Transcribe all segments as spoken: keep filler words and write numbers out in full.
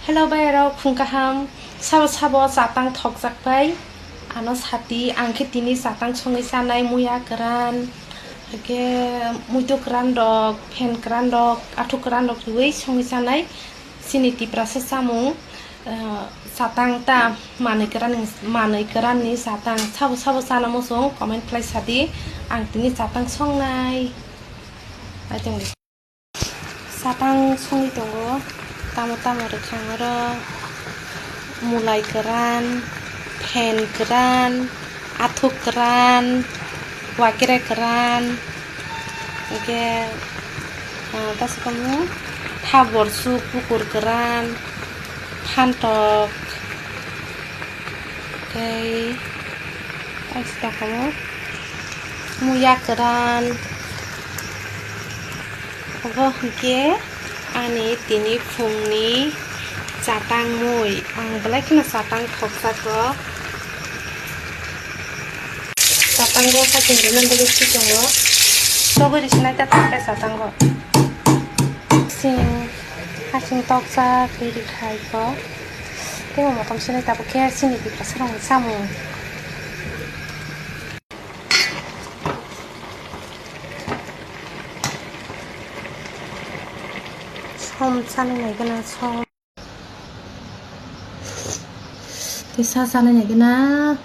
Hello bayarok, phung kaham. Sabo sabo chatang thokjak bai. Ano sati, ang khe tini chatang songwi chanai, muya kwran, hake muito kwran rok, phen kwran rok, athuk kwran rok riwi songwi chanai. Chini Tiprasa chamung, eh, chatang ta manwi kwran, manwi kwran ni chatang. Sabo sabo chana muchung comment khlai sadi, ang tini chatang songnai. Aitong. Chatang songwi tongo, tamo tamo rwkha ang oro, mulai kwran, phen kwran, athuk kwran, wakire kwran, hwnkhe, ah, tei thabor su, pukur kwran, phantok, tei tei tongkhamu muya kwran. Obo hwnkhe ani tini phungni chatang mui. Ang belai kheno chatang thokjago. Chatango hasing rwna bagwi si tongo. Togwi risinai ta thangkhe chatango. Hasing, hasing tokjak twi rikha iko. Tei motom sinai tabuk khe chini Tiprasarokni chamung. Som chanai nai gana som. Tei sa chanai nai gana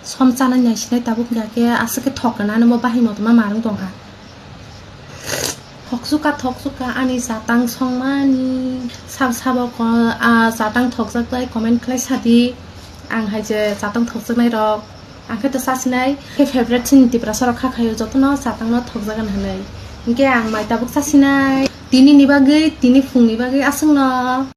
som chanai nai sinai tabuk hwnkha khe aswk khe thok gana nw bo bahai motom ma marwng tongkha. Thoksuka, thoksuka ani chatang songmani. Sab sabo ko-, a chatang thokjak bai comment khlai sadi. Ang hai je chatang thokjaknai rok. Ang khe to sasinai. Khe favorite chini Tiprasa rok kha khayo jotono chatang no thokjagan hinwi. Hinkhe ang mai tabuk sasinai. Tini ni bagwi, tini phung ni bagwi aswk no.